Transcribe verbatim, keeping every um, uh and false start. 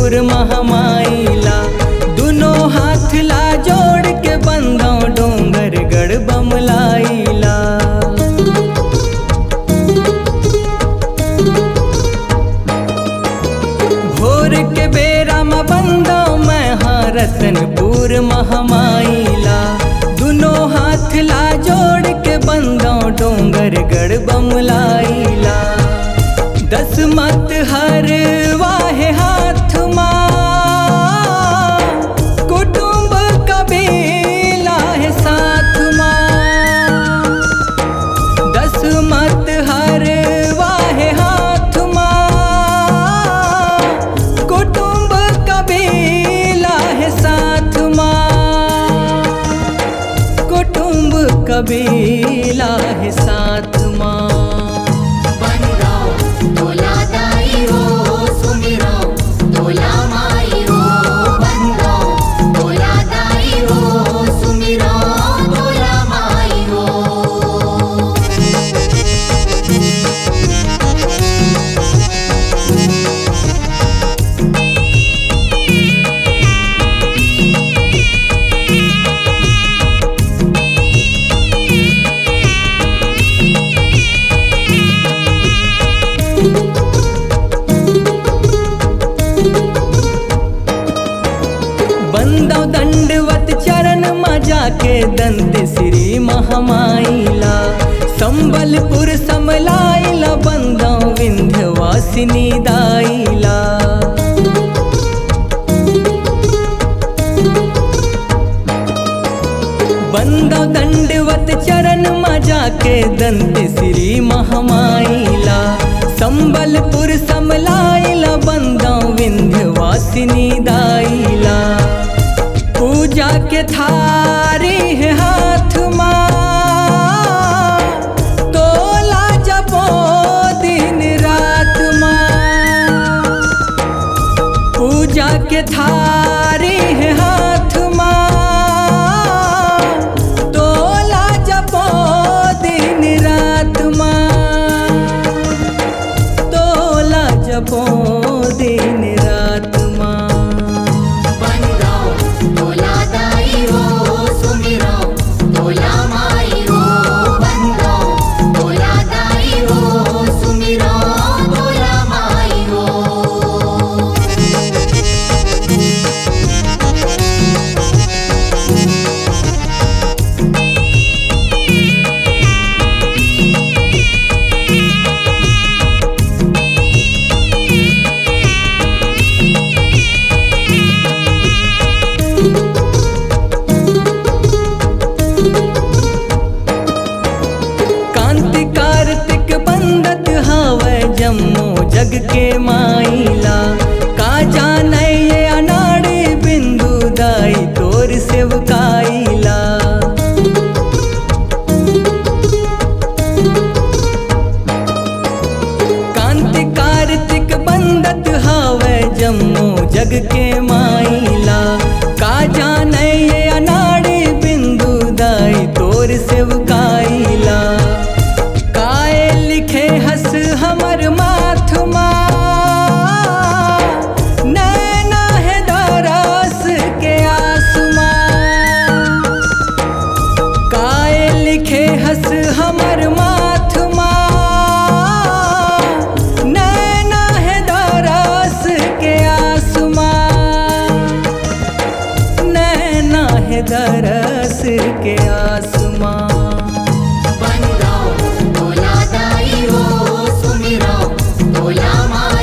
महामाई ला, दुनो हाथ ला जोड़ के बंदव डोंगरगढ़ बमलाई ला। भोर के बेरा म बंदव मैं हा रतनपुर महामाई ला, दुनो हाथ ला जोड़ के बंदव डोंगरगढ़ बमलाई ला। दसमत हरवा हे हाथ मा, कुटुंब कबीला हे साथ मा। दसमत हरवा हे हाथ मा, कुटुंब कबीला हे साथ मा, कुटुंब कबीला हे साथ मा। बंदव तोला दाई हो, सुमिरव तोला माई हो। बंदव तोला दाई हो, सुमिरव तोला माई हो। बंदव दंडवत चरण म जाके दंत श्री महामाई ला, संबलपुर समलाई ला बंदव विंध्यवासिनी दाई ला। बंदव दंडवत चरण म जाके दंत श्री महामाई ला, संबलपुर समलाई ला बंदव विंध्यवासिनी दाई ला। पूजा के थारी हे हाथ मा, तोला जपो दिन रात मा। पूजा के थारी हे हाथ मा, तोला जपो दिन रात मा, तोला जपो दिन रात मा। बंदव तोला दाई हो, सुमिरव तोला माई हो। बंदव तोला दाई हो, सुमिरव तोला माई हो। कांति कार्तिक बंदत हावय जम्मो जग के माई ला। का जानय ये अनाड़ी बिंदु दाई तोर सेवकाई ला। कांति कार्तिक बंदत हावय जम्मो जग के माई ला। का जानय ये अनाड़ी बिंदु दाई तोर सेवकाई ला। काय लिखे हस हमर माथ मा, नैना हे दरस के आस मा। काय लिखे हस हमर माथ मा, नैना हे दरस के आस मा, नैना हे दरस के आस मा। बंदव तोला दाई हो, सुमिरव तोला माई